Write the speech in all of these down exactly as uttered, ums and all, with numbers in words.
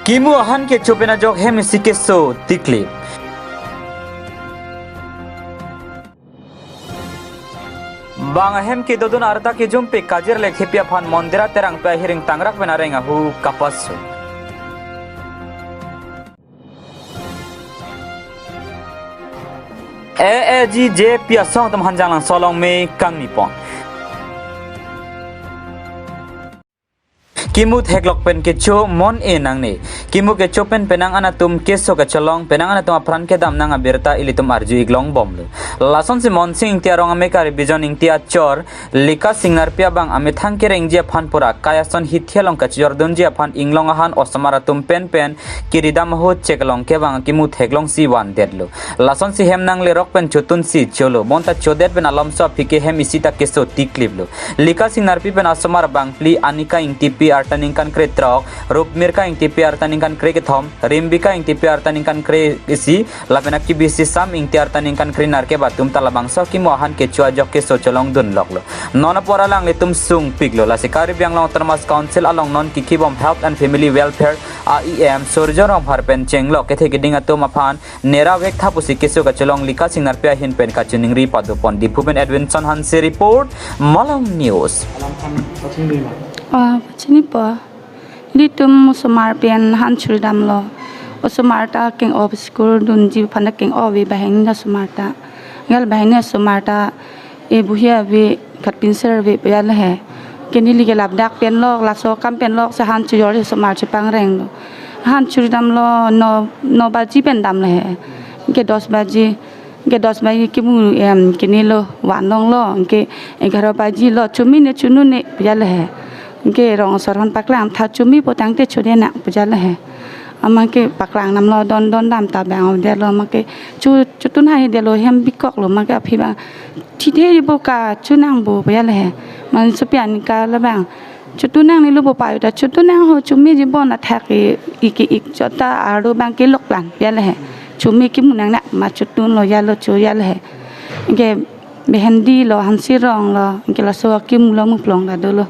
Kimu ahan kecho pen ajok hem isi keso tiklip. Bang ahem kedodun arta kejumpe Kajir Lekthepi aphan Mondira Terangpi ahiring tangrak pen areng ahu kapasu. A A G J P asong atum Hanjanglangso along me kangni pon. Kimu theklok pen kecho mon-e nangne. Kimu kecho pen penang an atum keso kachelong, penang an atum apran kedam nang abirta ilitum arju-ik longbomlo. Lasonsi Monsing Ingti arong ame Karbi Region Ingti achor Lika Singnarpi abang amethang kerengji aphan pura kai ason hithi along kachijordunji aphan inglong ahan osomar atum penpen kiridam ahut cheklong kevang akimu theklongsi vandetlo. Lasonsi hem nanglerok pen chotunsi cholo. Bonta chodet pen alomso aphi ke hem isi ta keso tikliplo. Lika Singnarpi pen asomar bangphli Anika Ingtipi arta ningkan krethrok, Rupmirka Ingtipi arta ningkan krekethom, Rimbika Ingtipi arta ningkan kreisi, lapen akibisi Sam Ingti arta ningkan krenerkep atum ta labangso kimu ahan kecho ajok keso cholongdunloklo. Non apor alanglitum sungpiklo. Lasi Karbi Anglong Autonomous Council along non kikibom Health and Family Welfare A E M Surjya Rongphar pen chenglok kethe keding atum aphan nera vek tha pusi keso kachelong Lika Singnarpi ahin pen kachiningri padopon. Diphu pen Edwinson Hanse report, Malong News. Alam khan pachini ma? Ah, pachini po. Ilitum osomar pen han churidamlo. Osomar ta keng-o school dunji aphan ta keng-o ave banghini osomar ta. Gal banghini osomar ta e buhi ave, khat pinser ave pajal he. Ke neli ke labdak penlok, laso akam penlok si han chujor osomar chepangrenglo. Han churidamlo no, no baji pen damlo he. Ke dos baji, ke dos baji kimu em, ke neli lo vanlonglo, ke egharo baji lo chumi ne chunu ne pajal he. Ke rong asor aphan paklang tha chumi potang te chode na pajal he. Amat ke paklang damlo don don dam ta bang avdetlo, amat ke chu, chotun hai detlo hem bikoklo, amat ke aphi bang thithe bo ka chonangpo pajal he. Amat sopi Anika labang chotun nangnelo bo pai ta chotun nang ho, chumi ji bon athak ke ik ik chot ta arlo bang kelok plan pajal he. Chumi kimu nang na ma chotunlo jalo cho jal he. Ke Behendi lo, Hanse Rong lo, ke laso akimu lo muplong ta dolo.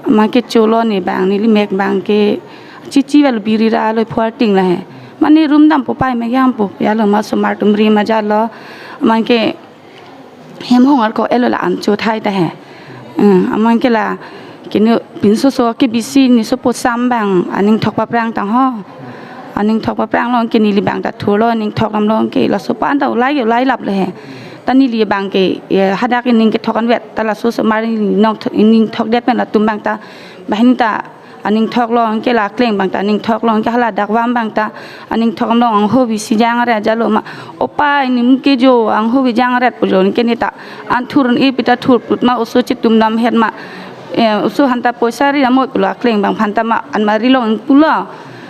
Amat ke cholo ne bang neli mek bang ke chichi vel biri ra lo phuar ting la he. Mane room dampo pai me yampo pajal lo, amat osomar atum ri ma jalo. Amat ke hem hong arko elo la an cho thai ta he. Hmm, amat ke la kene pinso so ke bisi ne sopo Sam bang aning thok paprang tang ho. Aning thok papranglo ke neli bang ta thurlo, aning thok damlo ke laso pan ta ulai ulai lap le he. Ta neli bang ke, eh, hadak aning kethok anvet ta laso osomar aning thok, aning thokdet pen latum bang ta banghini ta aning thoklo, ke la akleng bang ta aning thoklo, ke hala dak vam bang ta aning thoklo, anghovi si jangre jalo ma. Opa, neli ke jo anghovi jangre pulo, ke ne ta an thur-un-e pi ta thurput ma oso chitum dam het ma. Eh, oso aphan ta poisa ri amo pulo, akleng bang aphan ta ma anmari long pulo.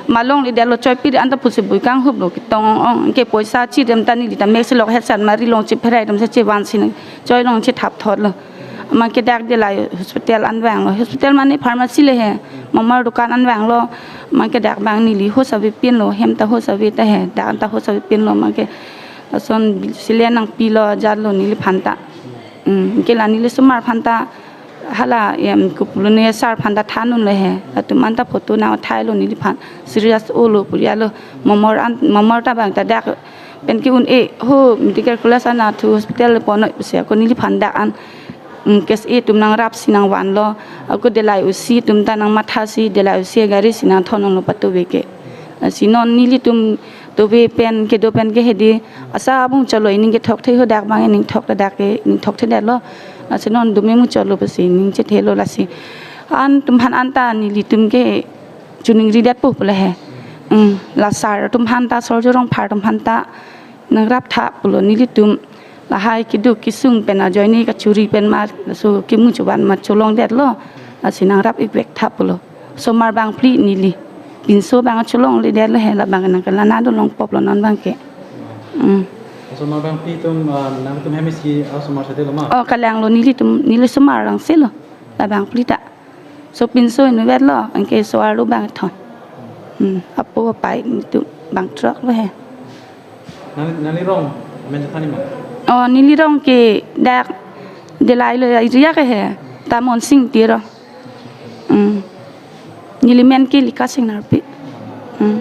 Ma longledetlo choipi an ta pusi bui kanghuplo ketong ong, ke poisa chidem ta neli ta mek si lok het si anmari long chipherai dam si chevan si nang choi long chethap thotlo. Amat ke dak Delai hospital an vanglo. Hospital mane pharmacy le he. Momor dukan an vanglo. Amat ke dak bang neli hos ave pinlo. Hem ta hos ave ta he. Dak an ta hos ave pinlo. Amat ke lason bil sile nangpilo jalo neliphan ta. Hmm, ke la neli osomar aphan ta hala em kopulone sar aphan ta thandun le he. Atum an ta photo nangthailo neliphan. Serious olo puri alo. Momor an, momor ta bang ta dak pen ke-un-e ho medical college ana thu hospital ponnoi pusi ako neliphan dak an, mm, case atum nangrap si nangvanlo, ako Delai O C atum ta nangmatha si Delai O C gari si nangthon-onglo patu veke. Lasi non nelitum dove pen kedo pen ke hedi asa abung cholo, ining kethok the ho, dak bang ining thok ta dak ke ining thok thedetlo. Lasi non dome mu cholo pusi ining chethelo lasi. An atum aphan an ta nelitum ke choningridetpo pule he. Hmm, la sar atum aphan ta, Surjya Rongphar atum aphan ta nangrap tha pulo nelitum. Lahai keduk kesung pen ajoine kachuri pen ma laso kimu chovan ma cholongdetlo. Lasi nangrap-ik vek tha pulo. Osomar bangphli neli. Pinso bang cholongledetlo he, labang nangkelana do longpoplo non bang ke. Hmm. Osomar bangphli atum, ah, nangtum hem isi osomar sete lo ma? Oh, kalanglo nelitum, neli osomar lang selo. Labangphli ta. So pinso inutvetlo, anke so arlo bang thon. Hmm, apo apai netum bang throk lo he. Nang, nangli rong, men thani ma? Oh, neli rong ke dak Delai lo area ke he. Ta Monsing Ingti arong. Hmm. Neli men ke Lika Singnarpi. Hmm.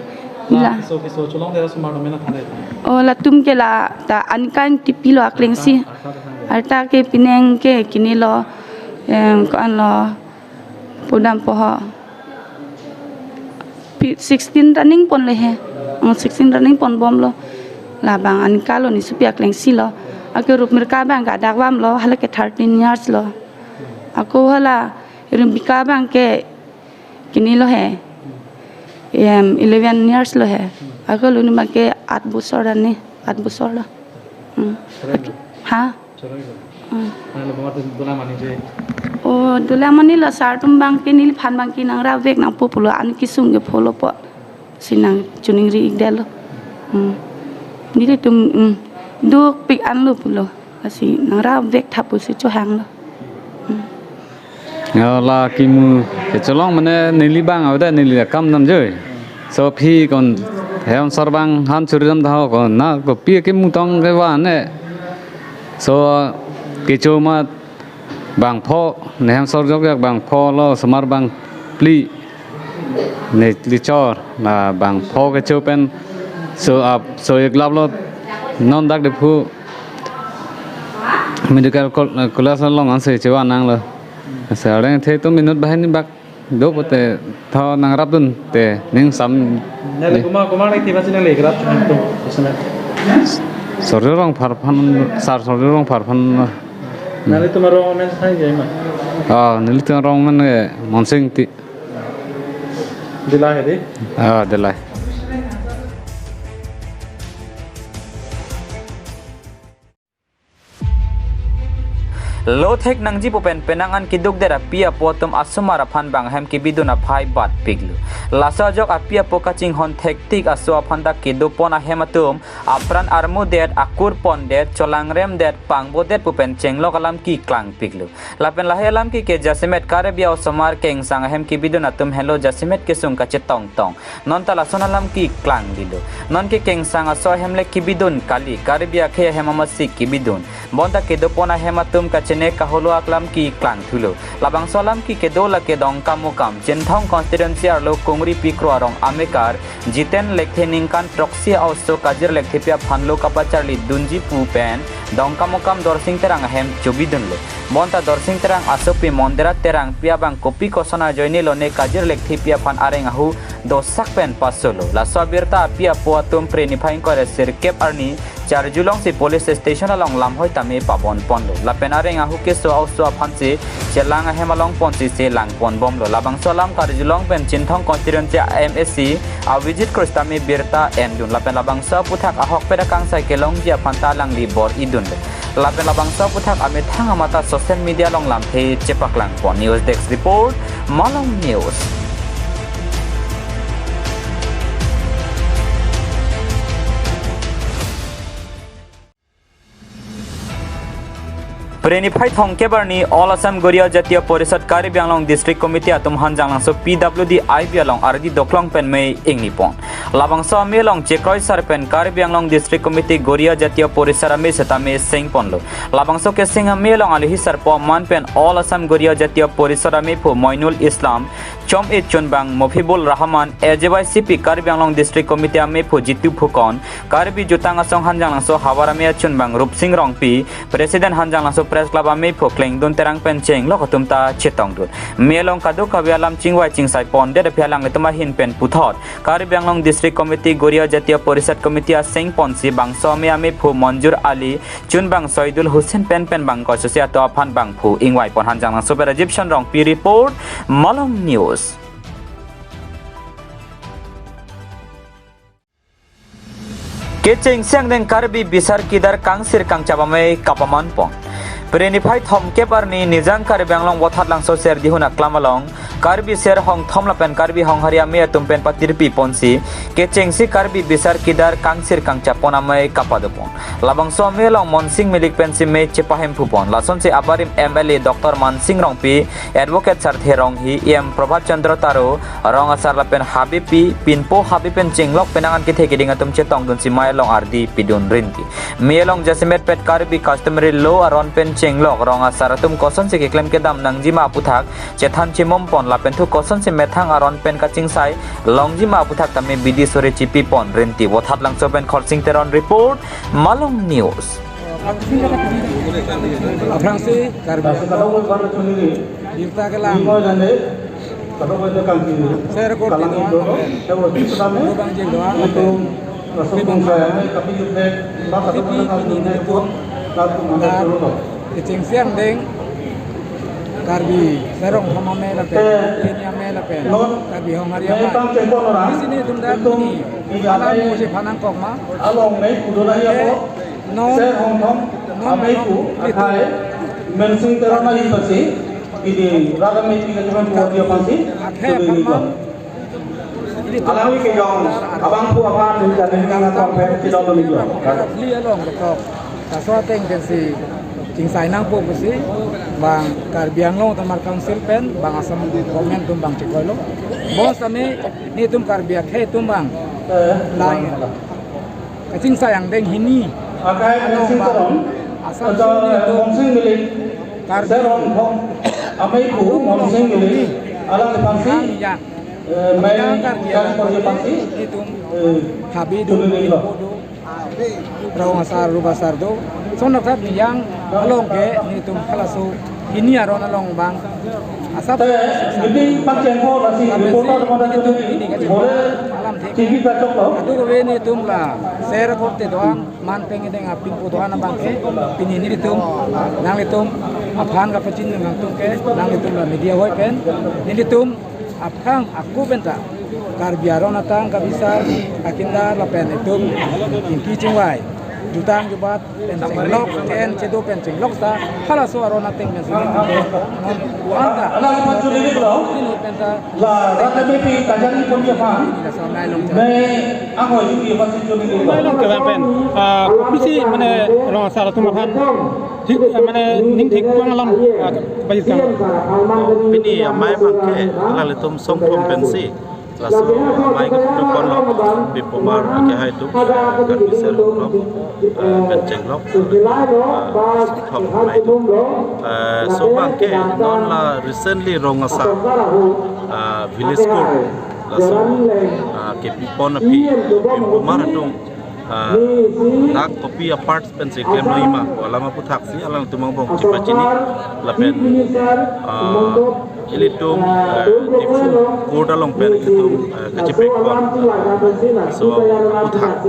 La. Kiso kiso cholongdet asomar amen than det. Oh, latum ke la ta aningkan tipilo akleng si. Arta, arta than det. Arta ke penang ke kinilo, em, ko-an lo, pudam poho. Pi-, sixteen running ponlo he. Oh, sixteen running ponbomlo. Labang aningkan lo ne sopi akleng silo. Ake Rupmirka abang ke adak vamlo, hala ke thirteen years lo. Ako hala Rimbika abang ke kinilo he. Em, eleven years lo he. Ako luni abang ke aat bosor ani, aat bosor lo. Hmm. Choroi lo. Ha? Choroi lo. Hmm. Mane lo bang atum dolang mani je. Oh, dolang mani lo sar atum abang ke neliphan abang ke nangrap vek nangpo pulo, an kesung ke pholopo. Si nangchoningri-ik detlo. Hmm. Nelitum, hmm, dukpik anlo pulo. Lasi nangrap vek tha pusi chohanglo. Hmm. Ya, la kimu kecholong mane neli abang avedet, neli akam damjoi. So phi kon hem sar abang han churi dam tha ho kon na kopi kimu tong ke van ne. So kecho amat bangpho, ne hem sor jokjak bangpho lo, osomar bangphli, neli chor, na bangpho kecho pen, so ap, so-ik laplo, non dak Diphu Medical Col-, College along ansi chevan nanglo. Sa reng the tu minute bahai ni bak do pote tho nangrapdun te ning sam. Nale kuma kuma le tiba sini le grab cuma tu sana. Sorjo Rongphar aphan, sar Sorjo Rongphar aphan. Nelitum arong amen than jai ma. Ah, nelitum arong amen ke Monsing Ingti. Dillai he di? Ah, Dillai. Lo thek nangji pu pen penang an keduk det api apo atum asomar aphan bang ahem kebidun aphai batpiklo. Laso ajok api apo kachinghon thektik aso aphan ta kedopon ahem atum apran armudet, akur pondet, cholangremdet, pangbodet pu pen chenglok alam keklangpiklo. Lapen lahei alam ke ke jasemet Karbi osomar kengsang ahem kebidun atum henlo jasemet kesung kachetongtong. Non ta lason alam keklang dilo. Non ke kengsang aso ahem le kebidun kali, Karbi akhei ahem amatsi kebidun. Bonta kedopon ahem atum kachene kaholo aklam keklangthulo. Labangso alam ke kedo lake Dongkamukam, Chinthong constituency arlo Kongri Pikro arong amekar, Jiten Lekthe ningkan throksi a-oso Kajir Lekthepi aphan lo kapacharli dunji pu pen, Dongkamukam Dorsing Terang ahem chobidunlo. Bonta Dorsing Terang asopi Mondera Terangpi abang kopi koson ajoine lone Kajir Lekthepi aphan areng ahu dosak pen pasolo. Laso abirta api apo atum Phre niphai ingkoi ra sirkep arni charjulongsi police station along lamhoi tame pabon ponlo. Lapen areng ahu keso a-oso aphansi chelang ahem along ponsi chelang ponbomlo. Labangso alam karjulong pen Chinthong constituency a-M A C Avijit Krus tame birta endun. Lapen labangso aputhak ahokpet akangsai kelongji aphan ta alangli bor-idunlo. Lapen labangso aputhak amethang amat ta social media along lamthe chepaklang pon. News Desk Report, Malong News. Phre niphai thomkep arni All Assam Goriya Jatiya Porishad Karbi Anglong District Committee atum Hanjanglangso P W D I B along ardi doklong pen mei ingni pon. Labangso amei along chekroi sar pen Karbi Anglong District Committee Goriya Jatiya Porishad amei setame seng ponlo. Labangso keseng amei along alohi sarpo aman pen All Assam Goriya Jatiya Porishad ameiphu Moinul Islam, Chom-e chunbang Mofibul Rahman, A J Y C P Karbi Anglong District Committee ameiphu Jitu Phukon, Karbi Jutang Asong Hanjanglangso havar amei achunbang Rupsing Rongpi, President Hanjanglangso Press Club ameiphu Klengdun Terang pen chenglok atum ta chetongdun. Mei along kadokave alam chingvai chingsai pondet aphi alanglitum ahin pen puthot Karbi Anglong District Committee Goriya Jatiya Porishad Committee aseng ponsi bangso amei ameiphu Monjur Ali, chunbang Soidul Hussain pen pen bang kososi ato aphan bangphu ingvai pon. Hanjanglangso pen Rajiv Shan Rongpi report, Malong News. Kechengsi angdeng Karbi bisar kidar kangsir kangchap amei kapaman pon. Phre niphai thomkep arni Nijang Karbi Anglong Vothatlangso Serdihun aklam along Karbi ser hongthom lapen Karbi honghari amei atum pen patirpi ponsi kechengsi Karbi bisar kidar kangsir kangchap pon amei kapado pon. Labangso amei along Monsing Milik pensi mei chepahemphu pon. Lasonsi abarim M L A Doctor Mansing Rongpi, Advocate Sarthe Ronghi, E M Prabhat Chandra Taro, Rong Asar lapen Habipi, Pinpo Habi pen chenglok penang an kethe keding atum chetongdunsi mei along ardi pidun rinti. Mei along jasemet pet Karbi customary law aron pen chenglok Rong Asar atum kosonsi keklem kedam nangjima aputhak chethan chimum pon. lapen thu kosonsi methang aron pen kachingsai longji ma aputhak tame bidi sore chipipon rinti. Vothatlangso pen Khorsing Teron report, Malong News. Aphrangsi Karbi Anglong birta kelang Sir Court Teron, Lobang Jengdoan, Lobang Jengdoan, Lobang Jengdoan, Lobang Jengdoan, Lobang Jengdoan, Lobang Jengdoan, Karbi Serong Hama me lapen, Kenya me lapen, Karbi Hong Hari Amei. Isi netum dak pini alam mo si phanang kok ma. Along me kudo na ya ko. Non, Sir Hongthom non, Ameiku non, akhai Mensing Teron ahin pasi, pini rada me tiga cuman dua dia pasi, akhai sudah ini pharman. Alangli kejong abangphu aphan dan ini nang kompet tidak dulu. Li along betok. Laso ateng pensi chingsai nangpo pusi bang Karbi Anglong Autonomous Council pen, bang Assam government atum bang chikoi lo. Bonsitame netum Karbi akhei atum bang, eh, lai kachingsai angdeng hini. Akhai along Mensing bang Teron, Assam atau suni atum Mensing Milik, Karbi Sir Hongthom Ameiku Mensing Milik, alangli pasi, yang eh, mai yang Karbi kami alam kerja pasi, netum, eh, habidun, dulu ini lo. Bodo, Rong Asar, Rup Asar do. Sonok tap yang along ke netum halaso hini aron along bang. Asap. Te, meeting pacheng ko lasi reporter mana tu ni, boleh alam thek. T V kachok lo. Atu kave netum la Sir Court Teron, man peng ideng apin putuan abang ke, pini nelitum, nanglitum aphan kapachini nangtum ke, nanglitum la media hoi pen, nelitum aphan aku penta Karbi aron atang kabisar, akindar lapen itum ingki chingvai, jutang jubat pen chenglok, ken chedo pen chenglok ta, halaso aron ateng pen sini ante non kuanta. Alang pachuli lo. Ini penta. La rata bepi kajari pon dia phan. Ini la samai long. Me ang hoi yu dia pasi chuli lo. Mai long ke pen. Ah, kopisi mane Rong Asar atum aphan thik, eh, mane ning thik vang alam, ah, pajir kang. Pini amei abang ke alanglitum songthom pensi laso amei kepu pon lo, Bipomar akehai atum, eh, Karbi Sir Hongthom, eh, pen chenglok, eh, songthom amei atum. Eh, so abang ke non la recently Rong Asar, eh, village court laso, eh, kepu pon aphi Bipomar atum, eh, dak kopi apart pensi klemlo ma, alam aputhaksi alangtum angbong chepachini lapen, ah, ilitum, eh, Diphu court along pen ilitum, eh, kachepek pon. So aputhak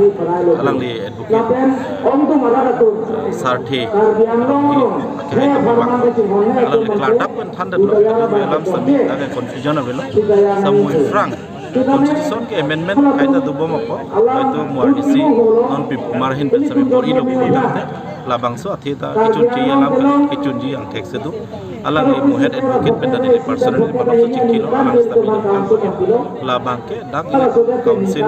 alangli advocate, eh, Sarthe Ronghi akehai atum abang, alangli klardak pen thandetlo, alam sitame dak confusion avelo, samui phrang Constitution ke amendment kaita dobom apot, kaitu mo R D C non Bipomar ahin pen sitame bor-ilo pulo tangte, labangso athe ta kechunji alam kali, kechunji angthek si do. Alangli mo head advocate pen ta neli personally malomso chingkilo, alang sitame neli than. Labang ke dak ili council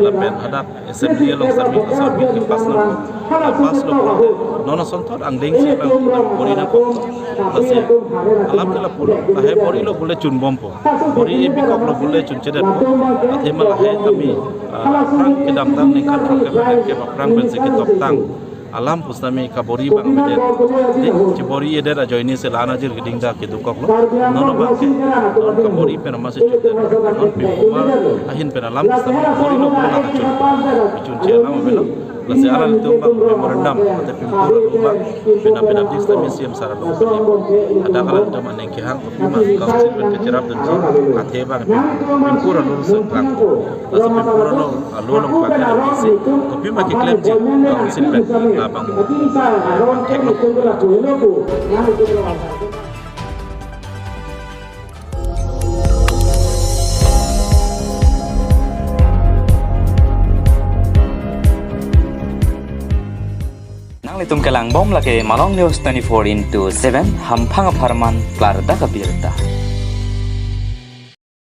lapen hadak assembly along sitame laso bill ke pass nangpo. Pass lo pulote non asonthot angdeng si alang bor-i nangkok. Lasi alam ke lapulo, lahai bor-ilo pule chunbompo. Bor-i bikok lo pule chunchedetpo. Athema lahai tame, ah, aphrang kedamtang ningkan throk kep, kep aphrang pensi ketoptang alam pusitame kabor-i abang avedet. Di, chibor-i-edet ajoine si la-an ajir keding ta kedokoklo. Non abang ke, non kabor-i pen amatsi chundet. Non Bipomar ahin pen alam pusitame bor-ilo pule la kachun. Kachunche alam avelo. Lasi alangtum abang memorandum, ante pimpur atum abang, pina pina dik sitame C M sir along pini. Hadak alangtum aning kehang, pima council pen kacherap dunji athe abang pimpur alo sengklang. Lasi pimpur alo, alo along abang ke isi, kopima keklemji council pen, labang theklo. Nanglitum kelangbom lake Malong News twenty-four into seven, hamphang apharman klardak abirta.